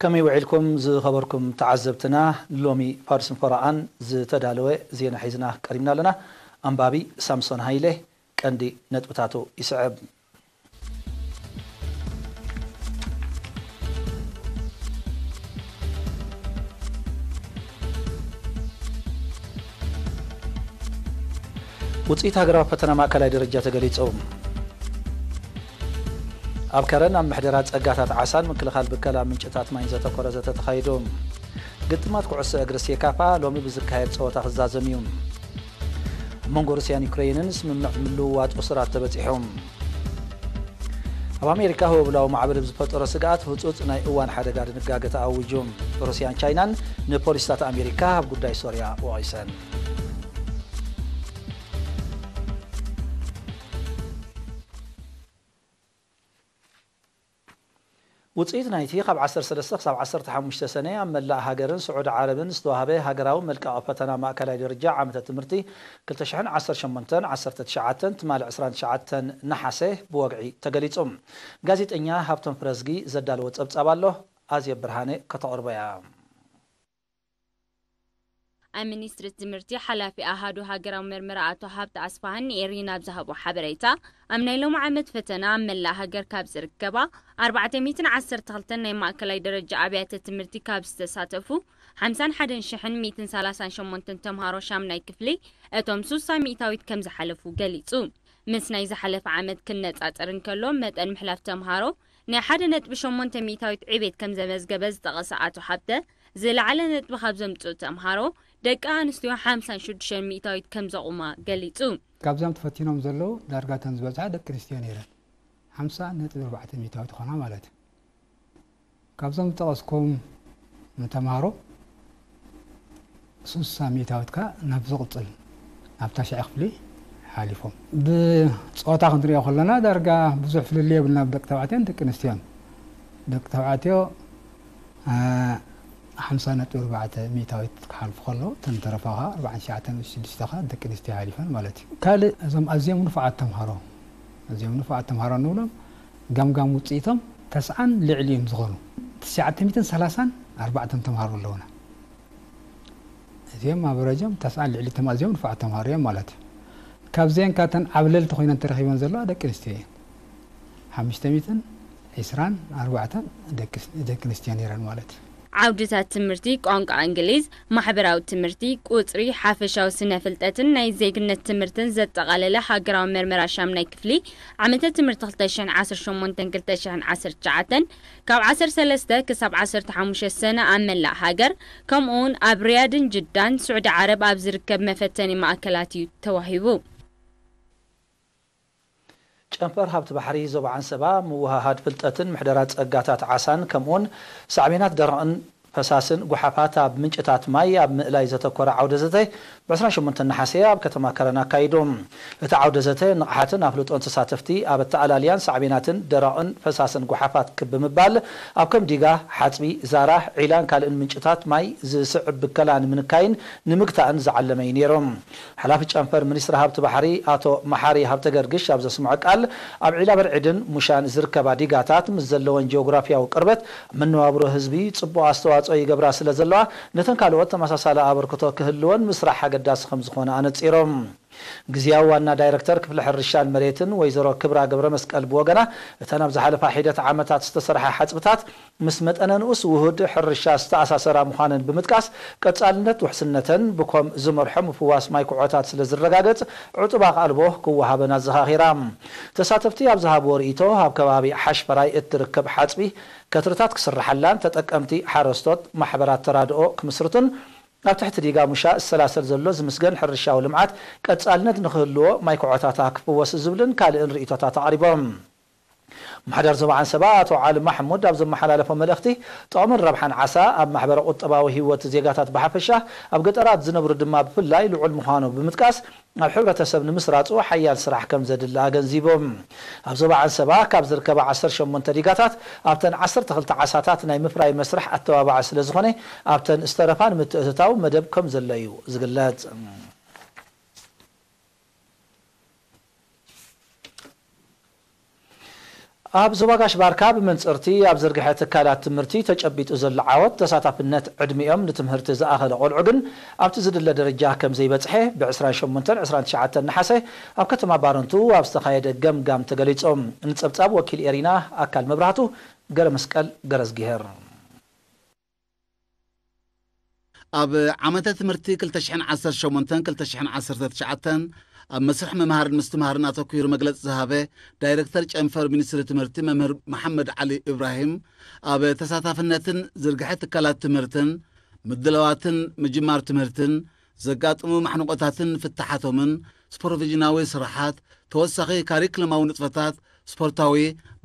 ከመይ ውዒልኩም ዝኸበርኩም ተዓዘብትና? ሎሚ ፋርስን ፈረቓን ዝተዳለወ ዜና ሒዝና ቀሪብና ኣለና። ኣንባቢ ሳምሶን ሃይለ። ቀንዲ ነጥብታቱ ይስዕብ። ውፅኢት ሃገራዊ ፈተና ማእከላይ ደረጃ ተገሊጹ። ኣብ ከረን ኣብ ምሕደራ ጸጋታት ዓሳን ምክልኻል ብከላ ምንጭታት ማይን ዘተኮረ ዘተ ተኻይዱ። ግጥማት ኩዕሶ እግሪ ሴካፋ ሎሚ ብዝካየድ ጸወታ ክዛዘም እዩ። ኣብ መንጎ ሩስያን ዩክሬንን ስምምዕ ምልውዋጥ እሱራት ተበጺሑ። ኣብ ኣሜሪካ ህወብላዊ ማዕበል ብዝፈጠሮ ስግኣት ህጹጽ ናይ እዋን ሓደጋ ድንጋገ ተኣዊጁ። ሩስያን ቻይናን ንፖሊስታት ኣሜሪካ ኣብ ጉዳይ ሶርያ ወቒሰን። ውጽኢት ናይቲ ካብ ዓሰርተ ሰለስተ ክሳብ ዓሰርተ ሓሙሽተ ሰነ ኣብ መላእ ሃገርን ስዑዲ ዓረብን ዝተዋህበ ሃገራዊ መልቀቒ ፈተና ማእከላይ ደረጃ ዓመተ ትምህርቲ ክልተ ሽሕን ዓሰርተ ሸሞንተን ዓሰርተ ትሽዓተን ትማሊ ዕስራን ትሽዓተን ነሓሰ ብወግዒ ተገሊጹ። ጋዜጠኛ ሃብቶም ፍረዝጊ ዘዳለዎ ጸብጻብ ኣሎ፣ ኣዜብ ብርሃነ ከተቕርቦ እያ። ኣብ ሚኒስትሪ ትምህርቲ ሓላፊ ኣሃዱ ሃገራዊ መርመራ ኣቶ ሃብተ ኣስፋሃን ንኤሪና ኣብ ዝሃቦ ሓበሬታ፣ ኣብ ናይ ሎሚ ዓመት ፈተና ኣብ መላእ ሃገር ካብ ዝርከባ ኣርባዕተ ሚእትን ዓሰርተ ክልተን ናይ ማእከላይ ደረጃ ኣብያተ ትምህርቲ ካብ ዝተሳተፉ ሓምሳን ሓደን ሽሕን ሚእትን ሰላሳን ሸሞንተን ተምሃሮ ሻምናይ ክፍሊ እቶም ሱሳ ሚእታዊት ከም ዝሓለፉ ገሊጹ። ምስ ናይ ዝሓለፈ ዓመት ክነጻጸር እንከሎ፣ መጠን ምሕላፍ ተምሃሮ ናይ ሓደ ነጥቢ ሸሞንተ ሚእታዊት ዕቤት ከም ዘመዝገበ ዝጠቐሰ ኣቶ ሃብተ፣ ዝለዓለ ነጥቢ ካብ ዘምጽኡ ተምሃሮ ደቂ ኣንስትዮ ሓምሳን ሽዱሽተን ሚእታዊት ከም ዘቑማ ገሊጹ። ካብዞም ተፈቲኖም ዘለዉ ዳርጋ እተን ዝበዝሓ ደቂ ኣንስትዮ ነይረን። ሓምሳ ነጥቢ ኣርባዕተ ሚእታዊት ዝኾና ማለት እዩ። ካብዞም ዝጠቐስኩም ንተምሃሮ ሱሳ ሚእታዊት ከኣ ናብ ዝቕጽል ናብ ታሽዓይ ክፍሊ ሓሊፎም። ብጾታ ክንሪኦ ከለና ዳርጋ ብዙሕ ፍልልይ የብልና ብደቂ ተባዕትዮን ደቂ ኣንስትዮን። ደቂ ተባዕትዮ፣ አ፣ ሓምሳ ነጥቢ ኣርባዕተ ሚእታዊት ክሓልፉ ከለዉ፣ እተን ተረፋ ከኣ ኣርባዓን ትሽዓተን ነጥቢ ሽዱሽተ ከኣ ደቂ ኣንስትዮ ሓሊፈን ማለት እዩ። ካልእ እዞም ኣዝዮም ንፉዓት ተምሃሮ፣ ኣዝዮም ንፉዓት ተምሃሮ እንብሎም ገምጋም ውጽኢቶም ተስዓን ልዕሊኡን ዝኾኑ ትሽዓተ ሚእትን ሰላሳን ኣርባዕተን ተምሃሮ ኣለዉና። እዚኦም ኣቨረጆም ተስዓን ልዕሊ ተማ-፣ እዚኦም ንፉዓት ተምሃሮ እዮም ማለት እዩ። ካብዚአን ካብተን ዓብለልቲ ኮይነን ተረኺበን ዘለዋ ደቂ ኣንስትዮ እየን። ሓሙሽተ ሚእትን ዕስራን ኣርባዕተን ደቂ፣ ደቂ ኣንስትዮ ነይረን ማለት እዩ። ዓውድታት ትምህርቲ ቋንቋ እንግሊዝ፣ ማሕበራዊ ትምህርቲ፣ ቁጽሪ፣ ሓፈሻዊ ስነ ፍልጠትን ናይ ዜግነት ትምህርትን ዘጠቓለለ ሃገራዊ መርመራ ሻምናይ ክፍሊ ዓመተ ትምህርቲ ክልተ ሽሕን ዓሰርተ ሸሞንተን ክልተ ሽሕን ዓሰርተ ትሽዓተን ካብ ዓሰርተ ሰለስተ ክሳብ ዓሰርተ ሓሙሽተ ሰነ ኣብ መላእ ሃገር፣ ከምኡውን ኣብ ሪያድን ጅዳን ስዑዲ ዓረብ ኣብ ዝርከብ መፈተኒ ማእከላት እዩ ተዋሂቡ። ጨንፈር ሃብቲ ባሕሪ ዞባ ዓንሰባ ምውሃሃድ ፍልጠትን ምሕደራ ጸጋታት ዓሳን ከምኡውን ሳዕቤናት ደረቕን ፈሳስን ጓሓፋት ኣብ ምንጭታት ማይ ኣብ ምእላይ ዘተኮረ ዓውደ ዘተ ብ ዕስራን ሸሞንተን ነሓሰ ኣብ ከተማ ከረን ኣካይዱ። እቲ ዓውደ ዘተ ንቕሓትን ኣፍልጦን ተሳተፍቲ ኣብ ኣተኣላልያን ሳዕቤናትን ደረቕን ፈሳስን ጓሓፋት ክብ ብምባል ኣብ ከም ዲጋ፣ ሓጽቢ፣ ዛራ፣ ዒላን ካልእን ምንጭታት ማይ ዝስዕብ ብከላ ንምንካይን ንምግታእን ዝዓለመ እዩ ነይሩ። ሓላፊ ጨንፈር ሚኒስትሪ ሃብቲ ባሕሪ ኣቶ መሓሪ ሃብተገርግሽ ኣብ ዘስምዖ ቃል፣ ኣብ ዒላ በርዒድን ሙሻን ዝርከባ ዲጋታት ምስ ዘለወን ጂኦግራፊያዊ ቅርበት ኣብ መነባብሮ ህዝቢ ጽቡቕ ኣስተዋጽኦ ይገብራ ስለ ዘለዋ፣ ነተን ካልኦት ተመሳሳሊ ኣበርክቶ ክህልወን ምስራሕ ኣገዳሲ ከም ዝኾነ ኣነጺሮም። ግዝያዊ ዋና ዳይረክተር ክፍሊ ሕርሻን መሬትን ወይዘሮ ክብራ ገብረመስቀል ብወገና፣ እተን ኣብ ዝሓለፋ ሒደት ዓመታት ዝተሰርሓ ሓጽብታት ምስ መጠነ ንኡስ ውሁድ ሕርሻ ዝተኣሳሰራ ምዃነን ብምጥቃስ፣ ቀጻልነት ውሕስነተን ብኮም ዝመርሖ ምፍዋስ ማይ ኩዖታት ስለ ዝረጋገጽ፣ ዕጡብ ኣቓልቦ ክወሃበን ኣዘኻኺራ። ተሳተፍቲ ኣብ ዝሃብዎ ርእይቶ፣ ኣብ ከባቢ ሓሽፈራይ እትርከብ ሓጽቢ ከትርታት ክስርሓላን ተጠቀምቲ ሓረስቶት ማሕበራት ተራድኦ ክምስርቱን ኣብ ትሕቲ ዲጋ ሙሻ ዝሰላሰል ዘሎ ዝምስገን ሕርሻዊ ልምዓት ቀጻልነት ንኽህልዎ ማይ ኩዖታታ ክፍወስ ዝብልን ካልእን ርእይቶታት ኣቕሪቦም። ምሕዳር ዞባ ዓንሰባ ኣቶ ዓሊ ማሕሙድ ኣብ ዘመሓላለፎ መልእኽቲ፣ ጥቕምን ረብሓን ዓሳ ኣብ ማሕበረ ቁጠባዊ ህይወት ዜጋታት ብሓፈሻ፣ ኣብ ገጠራት ዝነብሩ ድማ ብፍላይ ልዑል ምዃኑ ብምጥቃስ፣ ኣብ ሕብረተሰብ ንምስራጹ ሓያል ስራሕ ከም ዘድሊ ኣገንዚቦም። ኣብ ዞባ ዓንሰባ ካብ ዝርከባ ዓሰርተ ሸሞንተ ዲጋታት ኣብተን ዓሰርተ ክልተ ዓሳታት ናይ ምፍራይ መስርሕ ኣተባባዒ ስለ ዝኾነ፣ ኣብተን ዝተረፋ ንምትእትታው መደብ ከም ዘሎ እዩ ዝግለጽ። ኣብ ዞባ ጋሽ ባርካ ብመንጽርቲ ኣብ ዝርግሐ ትካላት ትምህርቲ ተጨቢጡ ዘሎ ዓወት ተሳታፍነት ዕድሚኦም ንትምህርቲ ዝኣኸለ ቆልዑ ግን ኣብቲ ዝድለ ደረጃ ከም ዘይበጽሐ ብ28 29 ነሓሰ ኣብ ከተማ ባረንቱ ኣብ ዝተኻየደ ገምጋም ተገሊጾም። ንጸብጻብ ወኪል ኤሪና ኣካል መብራህቱ ገረ መስቀል ገረዝግሄር። ኣብ ዓመተ ትምህርቲ ክልተ ሽሕን ዓሰርተ ሸሞንተን ክልተ ሽሕን ዓሰርተ ትሽዓተን ኣብ መስርሕ ምምሃርን ምስትምሃርን ኣተኲሩ መግለጺ ዝሃበ ዳይረክተር ጨንፈር ሚኒስትሪ ትምህርቲ መምህር መሓመድ ዓሊ ኢብራሂም፣ ኣብ ተሳታፍነትን ዝርግሐ ትካላት ትምህርትን ምድላዋትን ምጅማር ትምህርትን ዘጋጥሙ ማሕንቆታትን ፍታሓቶምን፣ ሱፐርቪዥናዊ ስራሓት፣ ተወሳኺ ካሪክለማዊ ንጥፈታት፣ ስፖርታዊ፣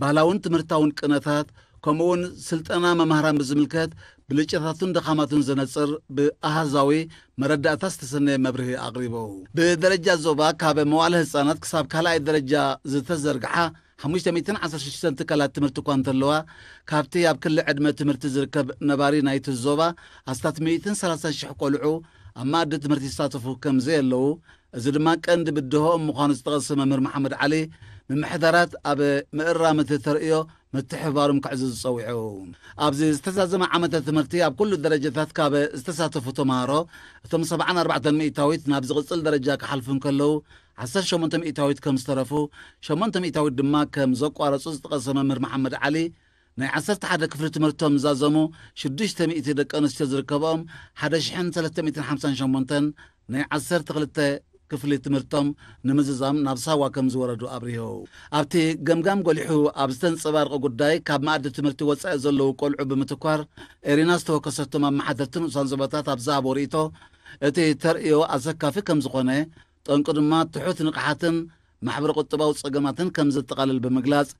ባህላውን ትምህርታውን ቅነታት፣ ከምኡውን ስልጠና መማህራን ብዝምልከት ብልጭታቱን ድኻማቱን ዘነጽር ብኣሃዛዊ መረዳእታ ዝተሰነየ መብርሂ ኣቕሪቡ። ብደረጃ ዞባ ካብ መዋእለ ህጻናት ክሳብ ካልኣይ ደረጃ ዝተዘርግሓ ሓሙሽተ ሚእትን ዓሰርተ ሽዱሽተን ትካላት ትምህርቲ እኳ እንተለዋ፣ ካብቲ ኣብ ክሊ ዕድመ ትምህርቲ ዝርከብ ነባሪ ናይቲ ዞባ ኣስታት ሚእትን ሰላሳን ሽሕ ቆልዑ ኣብ መኣዲ ትምህርቲ ይሳተፉ ከም ዘየለዉ፣ እዚ ድማ ቀንዲ ብድሆኦም ምዃኑ ዝጠቐሰ መምህር መሓመድ ዓሊ፣ ምምሕዳራት ኣብ ምእራም እቲ ተርእዮ ምትሕብባሮም ክዕዝዙ ጸዊዑ። ኣብዚ ዝተዛዘመ ዓመተ ትምህርቲ ኣብ ኩሉ ደረጃታት ካብ ዝተሳተፉ ተምሃሮ፣ እቶም ሰብዓን ኣርባዕተን ሚእታዊት ናብ ዝቕጽል ደረጃ ክሓልፉ እንከለዉ፣ ዓሰርተ ሸሞንተ ሚእታዊት ከም ዝተረፉ፣ ሸሞንተ ሚእታዊት ድማ ከም ዘቋረጹ ዝጠቐሰ መምህር መሓመድ ዓሊ፣ ናይ ዓሰርተ ሓደ ክፍሊ ትምህርቶም ዝዛዘሙ ሽዱሽተ ሚእቲ ደቂ ኣንስትዮ ዝርከብኦም ሓደ ሽሕን ሰለስተ ሚእትን ሓምሳን ሸሞንተን ናይ ዓሰርተ ክልተ ክፍሊ ትምህርቶም ንምዝዛም ናብ ሳዋ ከም ዝወረዱ ኣብሪሁ። ኣብቲ ገምጋም ጎሊሑ ኣብ ዝተንጸባረቐ ጉዳይ፣ ካብ መኣዲ ትምህርቲ ወጻኢ ዘለዉ ቆልዑ ብምትኳር፣ ኤሪና ዝተወከሰቶም ኣመሓደርቲ ንኡሳን ዞባታት ኣብ ዝሃቦ ርእይቶ፣ እቲ ተርእዮ ኣሰካፊ ከም ዝኾነ፣ ጠንቁ ድማ ትሑት ንቕሓትን ማሕበረ ቁጠባዊ ጸገማትን ከም ዘጠቓልል ብምግላጽ፣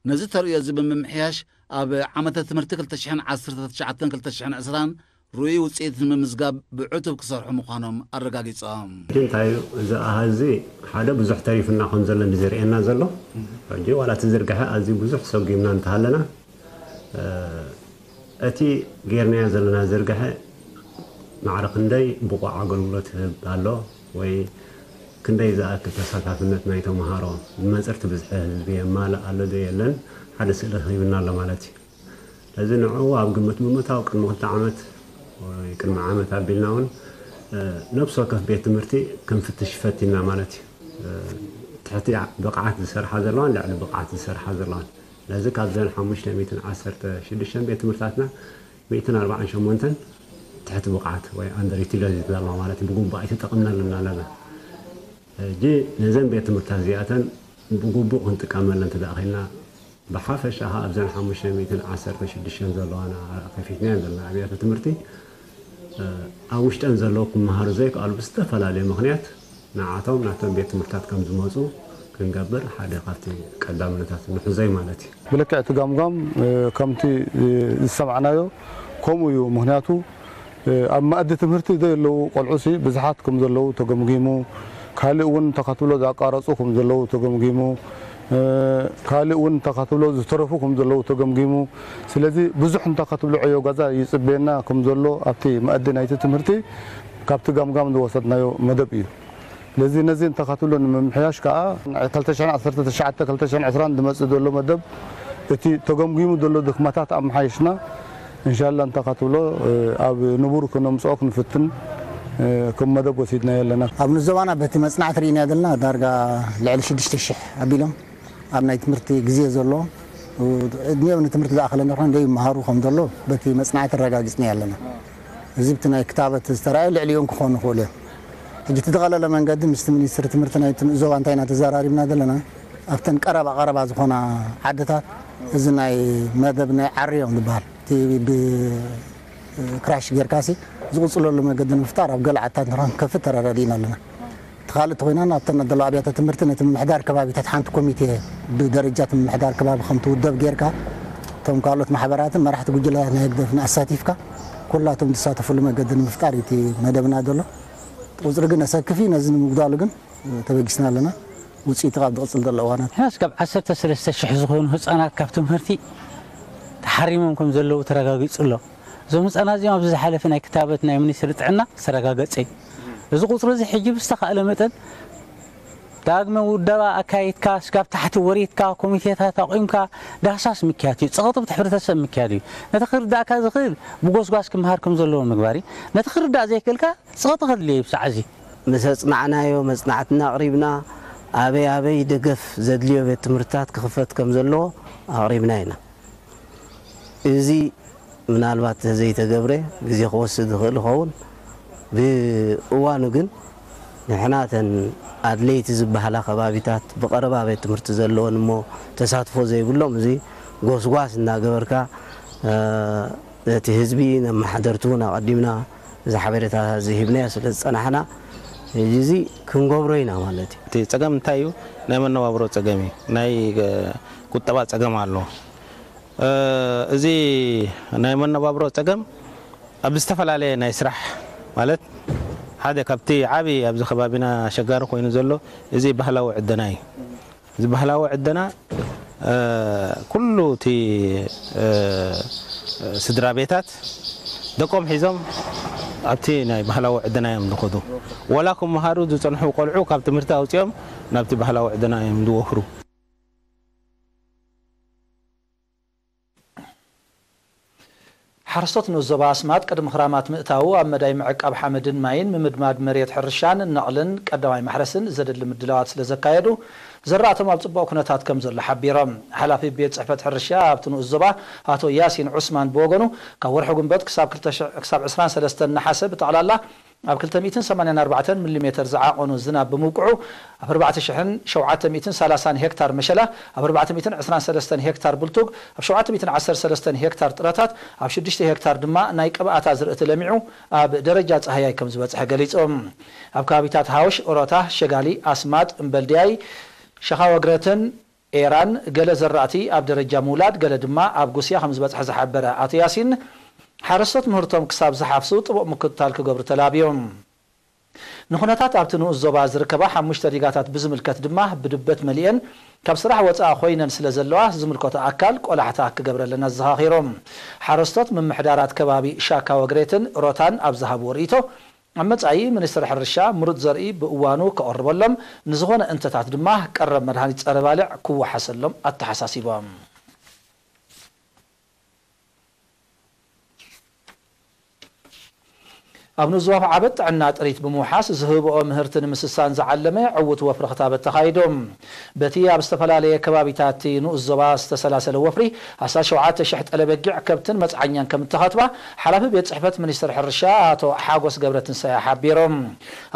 ነዚ ተርእዮ እዚ ብምምሕያሽ፣ ኣብ ዓመተ ትምህርቲ ክልተ ሽሕን ዓሰርተ ትሽዓተን ክልተ ሽሕን ዕስራን ርኡይ ውጽኢት ንምምዝጋብ ብዕቱብ ክሰርሑ ምዃኖም ኣረጋጊጾም። ግን እንታይ እዩ እዚ ኣሃዝ እዚ? ሓደ ብዙሕ ተሪፉና ከም ዘሎ እንዲ ዘርእየና ዘሎ። ሕጂ ዋላ እቲ ዝርግሐ ኣዝዩ ብዙሕ ሰጒምና እንተሃለና፣ እ፣ እቲ ጌርናዮ ዘለና ዝርግሐ ማዕረ ክንደይ ብቑዕ ኣገልግሎት ይህብ ኣሎ ወይ ክንደይ ዝኣክል ተሳታፍነት ናይ ተምሃሮ፣ ንመንጽርቲ ብዝሒ ህዝቢ የማልእ ኣሎ ዶ የለን፣ ሓደ ስእሊ ክህብና ኣሎ ማለት እዩ። ስለዚ ንዕኡ ኣብ ግምት ብምእታው ቅድሚ ክልተ ዓመት ወይ ቅድሚ ዓመት ኣቢልና እውን፣ እ፣ ነፍሲ ወከፍ ቤት ትምህርቲ ክንፍትሽ ፈቲና ማለት እዩ። እ፣ ትሕቲ ብቕዓት ዝሰርሓ ዘለዋን ልዕሊ ብቕዓት ዝሰርሓ ዘለዋን። ስለዚ ካብዘን ሓሙሽተ ሚእትን ዓሰርተ ሽዱሽተን ቤት ትምህርትታትና ሚእትን ኣርባዓን ሸሞንተን ትሕቲ ብቕዓት ወይ under utilized ዘለዋ ማለት እዩ። ብግቡእ ኣይተጠቐምናለን ኣለና። ሕጂ ነዘን ቤት ትምህርትታት እዚኣተን ብግቡእ ክንጥቀመለን እንተ ደኣ ኽኢልና፣ ብሓፈሻ ኸኣ ኣብዘን ሓሙሽተ ሚእትን ዓሰርተ ሽዱሽተን ዘለዋና ከፊትናየን ዘለና ኣብያተ ትምህርቲ፣ እ፣ ኣብ ውሽጠን ዘለዉ ክመሃሩ ዘይከኣሉ ብዝተፈላለየ ምኽንያት፣ ንዓቶም ናብተን ቤት ትምህርትታት ከም ዝመጹ ክንገብር ሓደ ካብቲ ቀዳምነታት ንሕዞ እዩ ማለት እዩ። ብልክዕ እቲ ጋምጋም፣ እ፣ ከምቲ፣ እ፣ ዝሰማዕናዮ ከምኡ እዩ። ምኽንያቱ፣ እ፣ ኣብ መኣዲ ትምህርቲ ዘየለዉ ቆልዑሲ ብዙሓት ከም ዘለዉ ተገምጊሙ፣ ካልእ እውን እንተ ክትብሎ ዝኣቋረጹ ከም ዘለዉ ተገምጊሙ፣ እ፣ ካልእ እውን እንተ ክትብሎ ዝተረፉ ከም ዘለዉ ተገምጊሙ። ስለዚ ብዙሕ እንተ ክትብሎ ዕዮ ገዛ ይጽበየና ከም ዘሎ ኣብቲ መኣዲ ናይቲ ትምህርቲ ካብቲ ጋምጋም ዝወሰድናዮ መደብ እዩ። ስለዚ ነዚ እንተ ክትብሎ ንምምሕያሽ ከኣ ክልተ ሽሕን ዓሰርተ ትሽዓተ ክልተ ሽሕን ዕስራን ዝመጽእ ዘሎ መደብ እቲ ተገምጊሙ ዘሎ ድኽመታት ኣመሓይሽና እንሻላ እንተ ክትብሎ፣ እ፣ ኣብ ንቡር ክነምጽኦ ክንፍትን፣ እ፣ ከም መደብ ወሲድናዮ ኣለና። ኣብ ንዞባና በቲ መጽናዕቲ ርኢናዮ ዘለና ዳርጋ ልዕሊ ሽዱሽተ ሽሕ ኣቢሎም ኣብ ናይ ትምህርቲ ግዜ ዘለዎም፣ ዕድሚኦም ንትምህርቲ ዝኣኸለ እንተኾነ ዘይመሃሩ ከም ዘሎ በቲ መጽናዕቲ ኣረጋጊጽናዮ ኣለና። እዚ ብቲ ናይ ክታበት ዝተራእየ ልዕሊኦም ክኾኑ ይኽእሉ እዮም። ሕጂ እቲ ዝቐለለ መንገዲ ምስቲ ሚኒስትሪ ትምህርቲ ናይቲ ንኡስ ዞባ እንታይ ኢና ተዘራሪብና ዘለና፣ ኣብተን ቀረባ ቀረባ ዝኾና ዓድታት እዚ ናይ መደብ ናይ ዓርዮም ዝበሃል እቲ ብክራሽ ጌርካሲ ዝቕጽለሉ መገዲ ንምፍጣር ኣብ ገለ ዓድታት ንኽንከፍት ተረዳዲእና ኣለና። እቲ ካልእ እንተኾይና ኣብተን ዘለዋ ኣብያተ ትምህርቲ ነቲ ምምሕዳር ከባቢታት ሓንቲ ኮሚቴ ብደረጃ እቲ ምምሕዳር ከባቢ ከም ትውደብ ጌርካ እቶም ካልኦት ማሕበራትን መራሕቲ ጉጅለታት ናይ ህግደፍን ኣሳቲፍካ ኩላቶም ዝሳተፍሉ መገዲ ንምፍጣር እዩ እቲ መደብና ዘሎ። ቁጽሪ ግን ኣሰክፍ እዩ። ነዚ ንምጉዳሉ ግን ተበጊስና ኣለና። ውጽኢቱ ካብ ዝቕጽል ዘሎ እዋናት። ሕናስ ካብ ዓሰርተ ሰለስተ ሽሕ ዝኾኑ ህጻናት ካብ ትምህርቲ ተሓሪሞም ከም ዘለዉ ተረጋጊጹ ኣሎ። እዞም ህጻናት እዚኦም ኣብዚ ዝሓለፈ ናይ ክታበት ናይ ሚኒስትሪ ጥዕና ዝተረጋገጸ እዩ። እዚ ቁጽሪ እዚ ሕጂ ብዝተኻእለ መጠን ዳግመ ውደባ ኣካይድካ፣ ስጋብ ታሕቲ ወሪድካ፣ ኮሚቴታት ኣቑምካ፣ ዳህሳስ ምክያድ እዩ። ጸቕጢ ብቲ ሕብረተሰብ ምክያድ እዩ። ነቲ ክርዳእካ ዝኽእል ብጎስጓስ ክምሃር ከም ዘለዎ ምግባር እዩ። ነቲ ክርዳእ ዘይክእልካ ጸቕጢ ከድልዮ እዩ ብሳዕ እዚ። ምስ ኣጽናዕናዮ መጽናዕትና ኣቕሪብና፣ ኣበይ ኣበይ ደገፍ ዘድልዮ ቤት ትምህርትታት ክኽፈት ከም ዘለዎ ኣቕሪብና ኢና። እዚ ምናልባት ተዘይተገብረ ግዜ ክወስድ ይኽእል ይኸውን። ብእዋኑ ግን ንሕና እተን ኣድለይቲ ዝበሃላ ከባቢታት ብቐረባ ቤት ትምህርቲ ዘለወን እሞ ተሳትፎ ዘይብሎም፣ እዚ ጎስጓስ እናገበርካ፣ እ፣ ነቲ ህዝቢ ነመሓደርቲ እውን ኣቐዲምና እዚ ሓበሬታ እዚ ሂብናዮ ስለ ዝጸናሕና፣ ሕጂ እዚ ክንገብሮ ኢና ማለት እዩ። እቲ ጸገም እንታይ እዩ? ናይ መነባብሮ ጸገም እዩ። ናይ፣ እ፣ ቁጠባ ጸገም ኣሎ። እ፣ እዚ ናይ መነባብሮ ጸገም ኣብ ዝተፈላለየ ናይ ስራሕ ማለት ሓደ ካብቲ ዓቢ ኣብዚ ከባቢና ኣሸጋሪ ኮይኑ ዘሎ እዚ ባህላዊ ዕደና እዩ። እዚ ባህላዊ ዕደና፣ እ፣ ኩሉ እቲ፣ እ፣ ስድራ ቤታት ደቆም ሒዞም ኣብቲ ናይ ባህላዊ ዕደና እዮም ዝኸዱ። ወላ ክመሃሩ ዝጸንሑ ቆልዑ ካብ ትምህርቲ ኣውጺኦም ናብቲ ባህላዊ ዕደና እዮም ዝወፍሩ። ሓረስቶት ንኡስ ዞባ ኣስማጥ ቅድሚ ክራማት ምእታዉ ኣብ መዳይ ምዕቃብ ሓመድን ማይን፣ ምምድማድ መሬት ሕርሻን ነቕልን ቀዳማይ ማሕረስን ዘድሊ ምድላዋት ስለ ዘካየዱ፣ ዘራእቶም ኣብ ጽቡቕ ኩነታት ከም ዘሎ ሓቢሮም። ሓላፊ ቤት ጽሕፈት ሕርሻ ኣብቲ ንኡስ ዞባ ኣቶ ያሲን ዑስማን ብወገኑ፣ ካብ ወርሒ ጉንበት ክሳብ ክልተ ሽሕ፣ ክሳብ ዕስራን ሰለስተን ነሓሰ ብጠቕላላ ኣብ ክልተ ሚእትን ሰማንያን ኣርባዕተን ሚሊሜተር ዝዓቐኑ ዝናብ ብምውቅዑ፣ ኣብ ኣርባዕተ ሽሕን ሸውዓተ ሚእትን ሰላሳን ሄክታር መሸላ፣ ኣብ ኣርባዕተ ሚእትን ዕስራን ሰለስተን ሄክታር ብልቱግ፣ ኣብ ሸውዓተ ሚእትን ዓሰርተ ሰለስተን ሄክታር ጥረታት፣ ኣብ ሽዱሽተ ሄክታር ድማ ናይ ቅብኣታ ዝርእቲ ለሚዑ ኣብ ደረጃ ጻህያይ ከም ዝበጽሐ ገሊጾም። ኣብ ከባቢታት ሃውሽ፣ ኦሮታ፣ ሸጋሊ፣ ኣስማጥ፣ እምበልድያይ፣ ሸኻወግረትን ኤራን፣ ገለ ዘራእቲ ኣብ ደረጃ ምውላድ፣ ገለ ድማ ኣብ ጉስያ ከም ዝበጽሐ ዝሓበረ ኣቶ ያሲን፣ ሓረስቶት ምህርቶም ክሳብ ዝሓፍሱ ጥቡቕ ምክትታል ክገብሩ ተላብዮም። ንኹነታት ኣብቲ ንኡስ ዞባ ዝርከባ ሓሙሽተ ዲጋታት ብዝምልከት ድማ፣ ብድበት መሊኤን ካብ ስራሕ ወጻኢ ኮይነን ስለ ዘለዋ፣ ዝምልከቶ ኣካል ቆላሕታ ክገብረለን ኣዘኻኺሮም። ሓረስቶት ምምሕዳራት ከባቢ ሻካ ወግሬትን ሮታን ኣብ ዝሃብዎ ርእይቶ፣ ኣብ መጻኢ ሚኒስትሪ ሕርሻ ምሩጽ ዘርኢ ብእዋኑ ከቕርበሎም፣ ንዝኾነ እንተታት ድማ ቀረብ መድሃኒት ጸረ ባልዕ ክወሓሰሎም ኣተሓሳሲቦም። ኣብ ንኡስ ዞባ ዓበጥ ጥዕና ጥሪት ብምውሓስ ዝህብኦ ምህርቲ ንምስሳን ዝዓለመ ዕዉት ወፍሪ ክታበት ተኻይዱ። በቲ ኣብ ዝተፈላለየ ከባቢታት ንኡስ ዞባ ዝተሰላሰለ ወፍሪ፣ ኣስታት ሸውዓተ ሽሕ ጠለበጊዕ ከብትን መጽዓኛን ከም እተኸትባ፣ ሓላፊ ቤት ጽሕፈት ሚኒስትር ሕርሻ ኣቶ ሓጎስ ገብረትንሳኤ ሓቢሮም።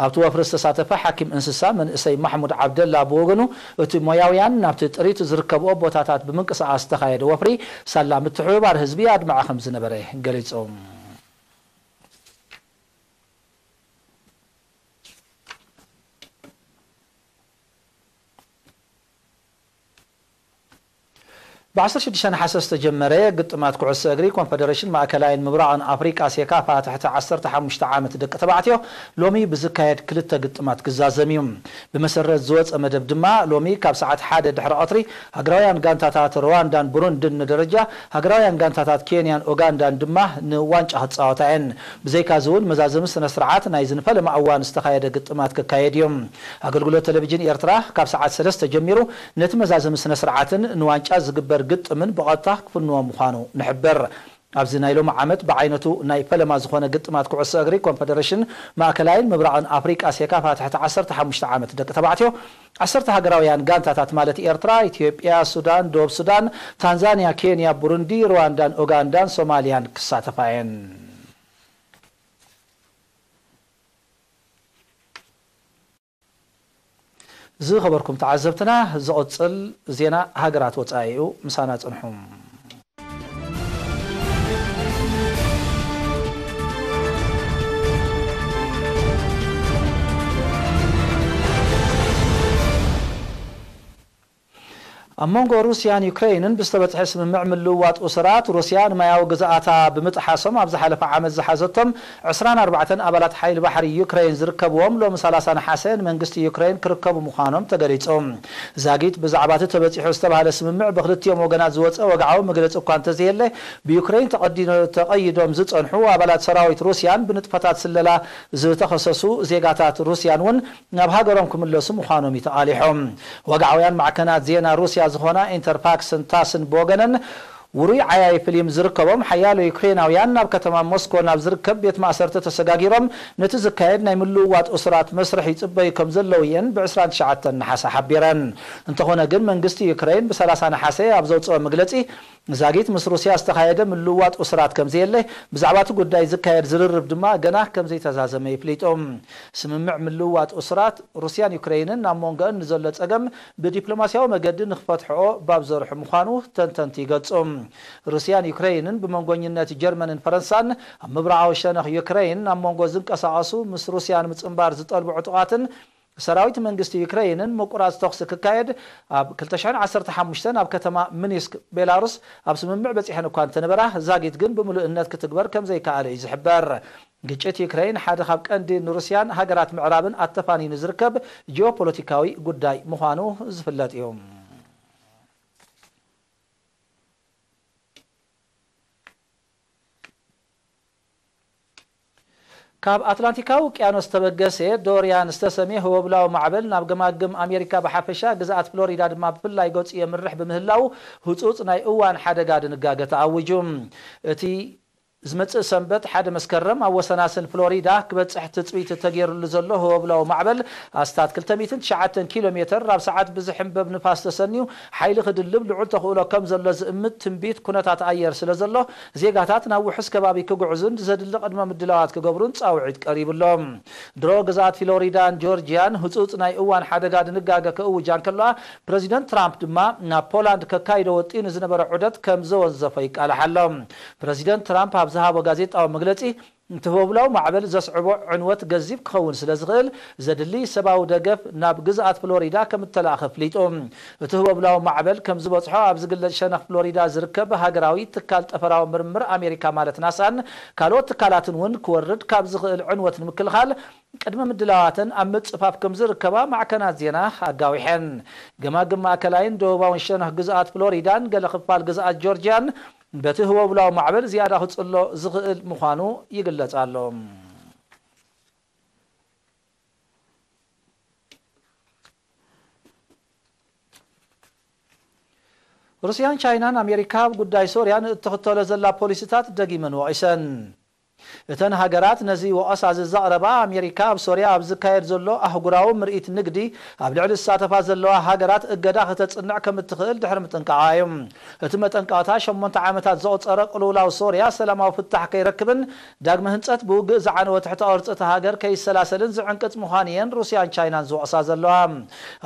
ኣብቲ ወፍሪ ዝተሳተፈ ሓኪም እንስሳ መንእሰይ ማሕሙድ ዓብደላ ብወገኑ፣ እቲ ሞያውያን ናብቲ ጥሪት ዝርከብኦ ቦታታት ብምንቅስቓስ ዝተኻየደ ወፍሪ፣ ሳላ ምትሕብባር ህዝቢ ኣድማዒ ከም ዝነበረ ገሊጹ። ብ ዓሰርተ ሽዱሽተ ነሓሰ ዝተጀመረ ግጥማት ኩዕሶ እግሪ ኮንፈደሬሽን ማእከላይን ምብራቕን ኣፍሪቃ ሴካፋ ትሕቲ ዓሰርተ ሓሙሽተ ዓመት ደቂ ተባዕትዮ ሎሚ ብዝካየድ ክልተ ግጥማት ክዛዘም እዩ። ብመሰረት ዝወጸ መደብ ድማ ሎሚ ካብ ሰዓት ሓደ ድሕሪ ቀትሪ ሃገራውያን ጋንታታት ሩዋንዳን ብሩንድን ንደረጃ ሃገራውያን ጋንታታት ኬንያን ኡጋንዳን ድማ ንዋንጫ ክጻወታ እየን። ብዘይካ እዚ እውን መዛዘሚ ስነ ስርዓት ናይዚ ንፈለማ እዋን ዝተኻየደ ግጥማት ክካየድ እዩ። ኣገልግሎት ቴሌቪዥን ኤርትራ ካብ ሰዓት ሰለስተ ጀሚሩ ነቲ መዛዘሚ ስነ ስርዓትን ንዋንጫ ዝግበር ግጥምን ብቐጥታ ክፍንዎ ምዃኑ ንሕብር። ኣብዚ ናይ ሎሚ ዓመት ብዓይነቱ ናይ ፈለማ ዝኾነ ግጥማት ኩዕሶ እግሪ ኮንፈደሬሽን ማእከላይን ምብራቕን ኣፍሪቃ ሴካፋ ትሕቲ ዓሰርተ ሓሙሽተ ዓመት ደቂ ተባዕትዮ ዓሰርተ ሃገራውያን ጋንታታት ማለት ኤርትራ፣ ኢትዮጵያ፣ ሱዳን፣ ደቡብ ሱዳን፣ ታንዛንያ፣ ኬንያ፣ ቡሩንዲ፣ ሩዋንዳን ኡጋንዳን ሶማልያን ክሳተፋ እየን። ዝኸበርኩም ተዓዘብትና፣ ዝቕጽል ዜና ሃገራት ወጻኢ እዩ። ምሳና ጽንሑ። ኣብ መንጎ ሩስያን ዩክሬንን ብዝተበጽሐ ስምምዕ ምልውዋጥ እሱራት፣ ሩስያ ንማያዊ ግዝኣታ ብምጥሓሶም ኣብ ዝሓለፈ ዓመት ዝሓዘቶም ዕስራን ኣርባዕተን ኣባላት ሓይሊ ባሕሪ ዩክሬን ዝርከብዎም ሎሚ ሰላሳ ነሓሰ ንመንግስቲ ዩክሬን ክርከቡ ምዃኖም ተገሊጹ። ዛጊት ብዛዕባ እቲ ተበጺሑ ዝተባህለ ስምምዕ ብክልቲኦም ወገናት ዝወጸ ወግዓዊ መግለጺ እኳ እንተዘየለ፣ ብዩክሬን ተቐዲኖ-፣ ተቐይዶም ዝጸንሑ ኣባላት ሰራዊት ሩስያን ብንጥፈታት ስለላ ዝተኸሰሱ ዜጋታት ሩስያን እውን ናብ ሃገሮም ክምለሱ ምዃኖም እዩ ተቓሊሖም። ወግዓውያን ማዕከናት ዜና ሩስያ ዝኾና ኢንተርፋክስን ታስን ብወገነን፣ ውሩይ ዓያዪ ፍሊም ዝርከቦም ሓያሎ ዩክሬናውያን ናብ ከተማ ሞስኮ ናብ ዝርከብ ቤት ማእሰርቲ ተሰጋጊሮም ነቲ ዝካየድ ናይ ምልውዋጥ እሱራት መስርሕ ይጽበዩ ከም ዘለዉ እየን ብ ዕስራን ትሽዓተን ነሓሰ ሓቢረን። እንተኾነ ግን መንግስቲ ዩክሬን ብ ሰላሳ ነሓሰ ኣብ ዘውጽኦ መግለጺ ዛጊት ምስ ሩስያ ዝተኻየደ ምልውዋጥ እሱራት ከም ዘየለ፣ ብዛዕባ እቲ ጉዳይ ዝካየድ ዝርርብ ድማ ገና ከም ዘይተዛዘመ ይፍሊጡ። ስምምዕ ምልውዋጥ እሱራት ሩስያን ዩክሬንን ናብ መንጎአን ንዘሎ ጸገም ብዲፕሎማስያዊ መገዲ ንክፈትሕኦ ባብ ዘርሑ ምዃኑ ተንተንቲ ይገልጹ። ሩስያን ዩክሬንን ብመንጎኝነት ጀርመንን ፈረንሳን ኣብ ምብራቓዊ ሸነኽ ዩክሬን ኣብ መንጎ ዝንቀሳቐሱ ምስ ሩስያ ንምጽንባር ዝጠልቡ ዕጡቓትን ሰራዊት መንግስቲ ዩክሬንን ምቁራጽ ተኹሲ ክካየድ ኣብ ክልተ ሽሕን ዓሰርተ ሓሙሽተን ኣብ ከተማ ሚኒስክ ቤላሩስ ኣብ ስምምዕ በጺሐን እኳ እንተነበራ፣ ዛጊት ግን ብምሉእነት ክትግበር ከም ዘይከኣለ እዩ ዝሕበር። ግጭት ዩክሬን ሓደ ካብ ቀንዲ ንሩስያን ሃገራት ምዕራብን ኣተፋኒኑ ዝርከብ ጂኦፖለቲካዊ ጉዳይ ምዃኑ ዝፍለጥ እዩ። ካብ ኣትላንቲካዊ ውቅያኖስ ዝተበገሰ ዶርያን ዝተሰምየ ህወብላዊ ማዕበል ናብ ገማግም ኣሜሪካ ብሓፈሻ፣ ግዝኣት ፍሎሪዳ ድማ ብፍላይ ገጹ የምርሕ ብምህላው፣ ህጹጽ ናይ እዋን ሓደጋ ድንጋገ ተኣዊጁ። እቲ ዝመጽእ ሰንበት ሓደ መስከረም ኣብ ወሰናስን ፍሎሪዳ ክበጽሕ ትጽቢት ተገይሩሉ ዘሎ ህወብላዊ ማዕበል ኣስታት ክልተ ሚእትን ትሽዓተን ኪሎ ሜተር ኣብ ሰዓት ብዝሕንበብ ንፋስ ተሰንዩ ሓይሊ ክድልብ ልዑል ተኽእሎ ከም ዘሎ ዝእምት ትንቢት ኩነታት ኣየር ስለ ዘሎ፣ ዜጋታት ናብ ውሑስ ከባቢ ክጉዕዙን ዘድሊ ቅድመ ምድላዋት ክገብሩን ጻውዒት ቀሪቡሎም። ድሮ ግዝኣት ፍሎሪዳን ጆርጂያን ህጹጽ ናይ እዋን ሓደጋ ድንጋገ ክእውጃ እንከለዋ፣ ፕረዚደንት ትራምፕ ድማ ናብ ፖላንድ ከካይዶ ወጢኑ ዝነበረ ዑደት ከም ዘወንዘፎ ይቃላሕ ኣሎ። ፕረዚደንት ትራምፕ ኣብ ዝሃቦ ጋዜጣዊ መግለጺ፣ እቲ ህወብላዊ ማዕበል ዘስዕቦ ዕንወት ገዚፍ ክኸውን ስለ ዝኽእል፣ ዘድሊ ሰብኣዊ ደገፍ ናብ ግዝኣት ፍሎሪዳ ከም እተላእኸ ኣፍሊጡ። እቲ ህወብላዊ ማዕበል ከም ዝበጽሖ ኣብ ዝግለጽ ሸነኽ ፍሎሪዳ ዝርከብ ሃገራዊ ትካል ጠፈራዊ ምርምር ኣሜሪካ ማለት ናሳን ካልኦት ትካላትን እውን ክወርድ ካብ ዝኽእል ዕንወት ንምክልኻል ቅድመ ምድላዋተን ኣብ ምጽፋፍ ከም ዝርከባ ማዕከናት ዜና ኣጋዊሐን። ገማግም ማእከላይን ደቡባውን ሸነኽ ግዝኣት ፍሎሪዳን ገለ ክፋል ግዝኣት ጆርጂያን በቲ ህወብላዊ ማዕበል ዝያዳ ክጽሎ ዝኽእል ምዃኑ ይግለጽ ኣሎ። ሩስያን ቻይናን ኣሜሪካ ኣብ ጉዳይ ሶርያ ንእትኽተሎ ዘላ ፖሊሲታት ደጊመን ወቒሰን። እተን ሃገራት ነዚ ወቐሳ እዚ ዘቕረባ፣ ኣሜሪካ ኣብ ሶርያ ኣብ ዝካየድ ዘሎ ኣህጉራዊ ምርኢት ንግዲ ኣብ ልዕሊ ዝሳተፋ ዘለዋ ሃገራት እገዳ ከተጽንዕ ከም እትኽእል ድሕሪ ምጥንቃቓ እዩ። እቲ መጠንቀቕታ ሸሞንተ ዓመታት ዘቑጸረ ቅልውላው ሶርያ ሰላማዊ ፍታሕ ከይረክብን ዳግመ ህንጸት ብውግእ ዝዓነወ ትሕተ ቅርጺ እታ ሃገር ከይሰላሰልን ዝዕንቅጽ ምዃኑ እየን ሩስያን ቻይናን ዝወቕሳ ዘለዋ።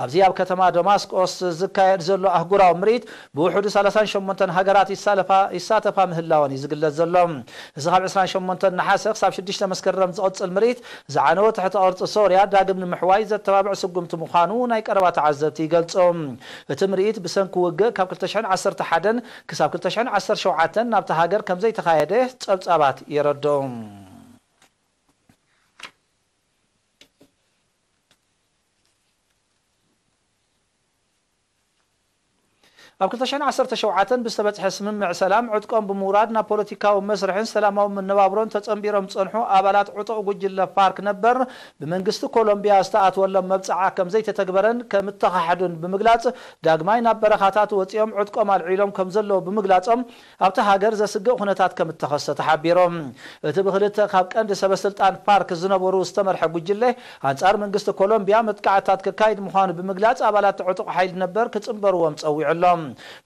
ኣብዚ ኣብ ከተማ ደማስቆስ ዝካየድ ዘሎ ኣህጉራዊ ምርኢት ብውሕዱ ሰላሳን ሸሞንተን ሃገራት ይሳለፋ-፣ ይሳተፋ ምህላወን እዩ ዝግለጽ ዘሎ። እዚ ካብ ዕስራን ሸሞንተን ነሓሰ ክሳብ ሽዱሽተ መስከረም ዝቕጽል ምርኢት ዝዓነወ ትሕተ ቅርጺ ሶርያ ዳግም ንምሕዋይ ዘተባብዕ ስጉምቲ ምዃኑ ናይ ቀረባ ተዓዘብቲ ይገልጹ። እቲ ምርኢት ብሰንኪ ውግእ ካብ ክልተ ሽሕን ዓሰርተ ሓደን ክሳብ ክልተ ሽሕን ዓሰርተ ሸውዓተን ናብታ ሃገር ከም ዘይተኻየደ ጸብጻባት የረድኡ። ኣብ ክልተ ሽሕን ዓሰርተ ሸውዓተን ብዝተበጽሐ ስምምዕ ሰላም ዕጥቆም ብምውራድ ናብ ፖለቲካዊ መስርሕን ሰላማዊ መነባብሮን ተጸንቢሮም ዝጸንሑ ኣባላት ዕጡቕ ጉጅለ ፋርክ ነበር ብመንግስቲ ኮሎምቢያ ዝተኣትወሎም መብጽዓ ከም ዘይተተግበረን ከም እተኻሕዱን ብምግላጽ፣ ዳግማይ ናብ በረኻታት ወጺኦም ዕጥቆም ኣልዒሎም ከም ዘለዉ ብምግላጾም፣ ኣብታ ሃገር ዘስግእ ኩነታት ከም እተኸሰተ ሓቢሮም። እቲ ብክልተ ካብ ቀንዲ ሰበስልጣን ፋርክ ዝነበሩ ዝተመርሐ ጉጅለ፣ ኣንጻር መንግስቲ ኮሎምቢያ መጥቃዕትታት ከካይድ ምዃኑ ብምግላጽ፣ ኣባላት ዕጡቕ ሓይሊ ነበር ክጽንበርዎም ጸዊዑ ኣሎ።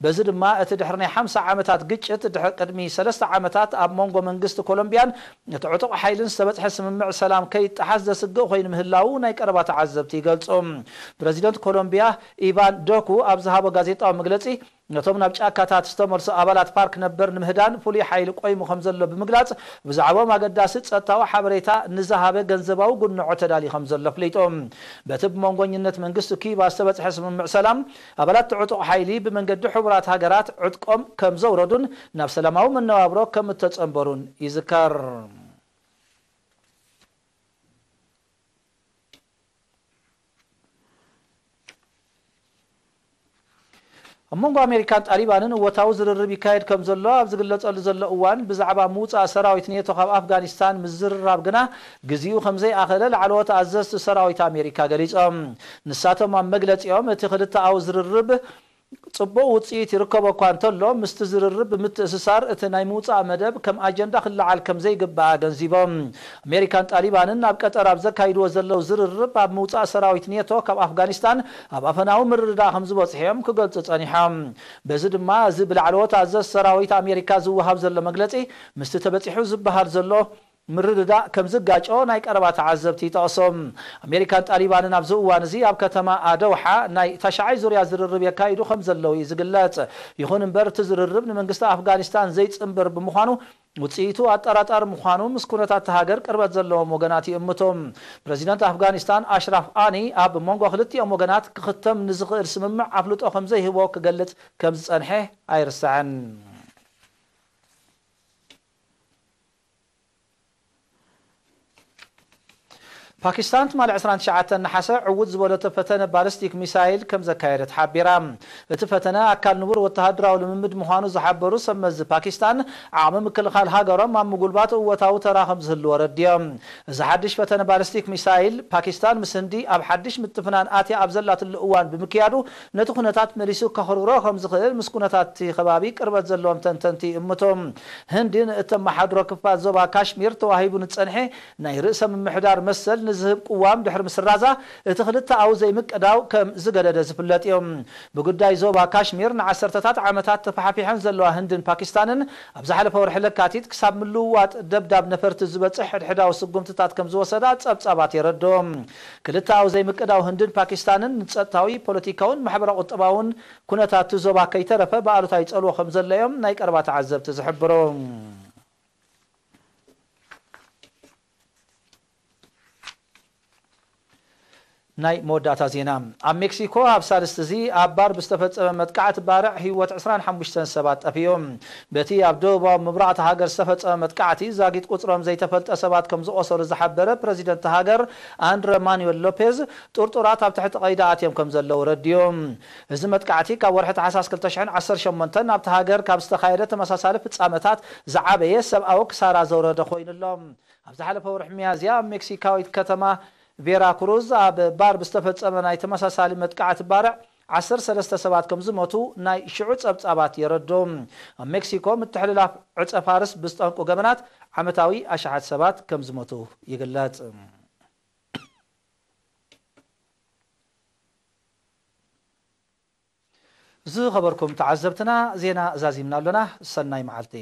በዚ ድማ እቲ ድሕሪ ናይ ሓምሳ ዓመታት ግጭት፣ ድሕሪ ቅድሚ ሰለስተ ዓመታት ኣብ መንጎ መንግስቲ ኮሎምቢያን እቲ ዕጡቕ ሓይልን ዝተበጽሐ ስምምዕ ሰላም ከይጠሓስ ዘስግእ ኮይኑ ምህላዉ ናይ ቀረባ ተዓዘብቲ ይገልጹ። ፕረዚደንት ኮሎምቢያ ኢቫን ዶኩ ኣብ ዝሃቦ ጋዜጣዊ መግለጺ፣ ነቶም ናብ ጫካታት ዝተመልሱ ኣባላት ፓርክ ነበር ንምህዳን ፍሉይ ሓይሊ ቆይሙ ከም ዘሎ ብምግላጽ፣ ብዛዕባኦም ኣገዳሲ ጸጥታዊ ሓበሬታ ንዝሃበ ገንዘባዊ ጉንዖ ተዳልዩ ከም ዘሎ ኣፍሊጡ። በቲ ብመንጎኝነት መንግስቲ ኪዩባ ዝተበጽሐ ስምምዕ ሰላም፣ ኣባላት እቲ ዕጡቕ ሓይሊ ብመንገዲ ሕቡራት ሃገራት ዕጥቆም ከም ዘውረዱን ናብ ሰላማዊ መነባብሮ ከም እተጸንበሩን ይዝከር። ኣብ መንጎ ኣሜሪካን ጣሊባንን እወታዊ ዝርርብ ይካየድ ከም ዘሎ ኣብ ዝግለጸሉ ዘሎ እዋን፣ ብዛዕባ ምውጻእ ሰራዊት ኔቶ ካብ ኣፍጋኒስታን ምዝርራብ ግና ግዜኡ ከም ዘይኣኸለ ላዕለዎት ኣዘዝቲ ሰራዊት ኣሜሪካ ገሊጾም። ንሳቶም ኣብ መግለጺኦም፣ እቲ ክልተኣዊ ዝርርብ ጽቡቕ ውጽኢት ይርከቦ እኳ እንተሎ፣ ምስቲ ዝርርብ ብምትእስሳር እቲ ናይ ምውጻእ መደብ ከም ኣጀንዳ ክለዓል ከም ዘይግባእ ኣገንዚቦም። ኣሜሪካን ጣሊባንን ኣብ ቀጠር ኣብ ዘካይድዎ ዘለዉ ዝርርብ፣ ኣብ ምውጻእ ሰራዊት ኔቶ ካብ ኣፍጋኒስታን ኣብ ኣፈናዊ ምርድዳእ ከም ዝበጽሑ እዮም ክገልጹ ጸኒሖም። በዚ ድማ፣ እዚ ብላዕለዎት ኣዘዝ ሰራዊት ኣሜሪካ ዝወሃብ ዘሎ መግለጺ፣ ምስቲ ተበጺሑ ዝበሃል ዘሎ ምርድዳእ ከም ዝጋጮ ናይ ቀረባ ተዓዘብቲ ይጠቕሱ። ኣሜሪካን ጣሊባንን ኣብዚ እዋን እዚ ኣብ ከተማ ኣደውሓ ናይ ታሽዓይ ዙርያ ዝርርብ የካይዱ ከም ዘለዉ እዩ ዝግለጽ። ይኹን እምበር፣ እቲ ዝርርብ ንመንግስቲ ኣፍጋኒስታን ዘይጽንብር ብምዃኑ፣ ውጽኢቱ ኣጠራጣሪ ምዃኑ ምስ ኩነታት እታ ሃገር ቅርበት ዘለዎም ወገናት ይእምቱ። ፕረዚደንት ኣፍጋኒስታን ኣሽራፍ ኣኒ፣ ኣብ መንጎ ክልቲኦም ወገናት ክኽተም ንዝኽእል ስምምዕ ኣፍልጦ ከም ዘይህቦ ክገልጽ ከም ዝጸንሐ ኣይርሳዕን። ፓኪስታን ትማሊ ዕስራን ትሽዓተን ነሓሰ ዕዉት ዝበለቶ ፈተነ ባሊስቲክ ሚሳይል ከም ዘካየደት ሓቢራ። እቲ ፈተነ ኣካል ንቡር ወተሃደራዊ ልምምድ ምዃኑ ዝሓበሩ ሰብ መዚ ፓኪስታን፣ ዓቕሚ ምክልኻል ሃገሮም ኣብ ምጉልባት እወታዊ ተራ ከም ዝህልዎ ረድዮም። እዚ ሓድሽ ፈተነ ባሊስቲክ ሚሳይል፣ ፓኪስታን ምስ ህንዲ ኣብ ሓድሽ ምትፍናን ኣትያ ኣብ ዘላትሉ እዋን ብምክያዱ፣ ነቲ ኩነታት መሊሱ ከኽርሮ ከም ዝኽእል ምስ ኩነታት እቲ ከባቢ ቅርበት ዘለዎም ተንተንቲ ይእምቱ። ህንዲ ንእተመሓድሮ ክፋል ዞባ ካሽሚር ተዋሂቡ ንጸንሐ ናይ ርእሰ ምምሕዳር መሰል ንዝህብ ቅዋም ድሕሪ ምስራዛ፣ እቲ ክልተኣዊ ዘይምቅዳው ከም ዝገደደ ዝፍለጥ እዩ። ብጉዳይ ዞባ ካሽሚር ንዓሰርተታት ዓመታት ተፋሓፊሐን ዘለዋ ህንድን ፓኪስታንን፣ ኣብ ዝሓለፈ ወርሒ ለካቲት ክሳብ ምልውዋጥ ደብዳብ ነፈርቲ ዝበጽሕ ሕድሕዳዊ ስጉምትታት ከም ዝወሰዳ ጸብጻባት የረድኡ። ክልተኣዊ ዘይምቅዳው ህንድን ፓኪስታንን ንጸጥታዊ፣ ፖለቲካውን ማሕበረ-ቁጠባውን ኩነታት እቲ ዞባ ከይተረፈ ብኣሉታ ይጸልዎ ከም ዘለዮም ናይ ቀረባ ተዓዘብቲ ዝሕብሩ። ናይ መወዳእታ ዜና። ኣብ ሜክሲኮ ኣብ ሳልስቲ እዚ ኣብ ባር ብዝተፈጸመ መጥቃዕቲ ባርዕ ህይወት ዕስራን ሓሙሽተን ሰባት ጠፊኡ። በቲ ኣብ ደቡባዊ ምብራቕ እታ ሃገር ዝተፈጸመ መጥቃዕቲ፣ ዛጊት ቁጽሮም ዘይተፈልጠ ሰባት ከም ዝቖሰሉ ዝሓበረ ፕረዚደንት እታ ሃገር ኣንድረ ማኑዌል ሎፔዝ፣ ጥርጡራት ኣብ ትሕቲ ቀይዲ ኣትዮም ከም ዘለዉ ረድዩ። እዚ መጥቃዕቲ ካብ ወርሒ ታሕሳስ ክልተ ሽሕን ዓሰርተ ሸሞንተን ኣብታ ሃገር ካብ ዝተኻየደ ተመሳሳሊ ፍጻመታት ዝዓበየ ሰብኣዊ ክሳራ ዘውረደ ኮይኑ ኣሎ። ኣብ ዝሓለፈ ወርሒ ሚያዝያ ኣብ ሜክሲካዊት ከተማ ቬራ ክሩዝ ኣብ ባር ብዝተፈጸመ ናይ ተመሳሳሊ መጥቃዕቲ ባርዕ ዓሰርተ ሰለስተ ሰባት ከም ዝሞቱ ናይ ሽዑ ጸብጻባት የረድኡ። ኣብ ሜክሲኮ ምትሕልላፍ ዕጸ ፋርስ ብዝጠንቁ ገበናት ዓመታዊ ኣሽሓት ሰባት ከም ዝሞቱ ይግለጽ። ዝኸበርኩም ተዓዘብትና፣ ዜና ዛዚምና ኣሎና። ሰናይ መዓልቲ።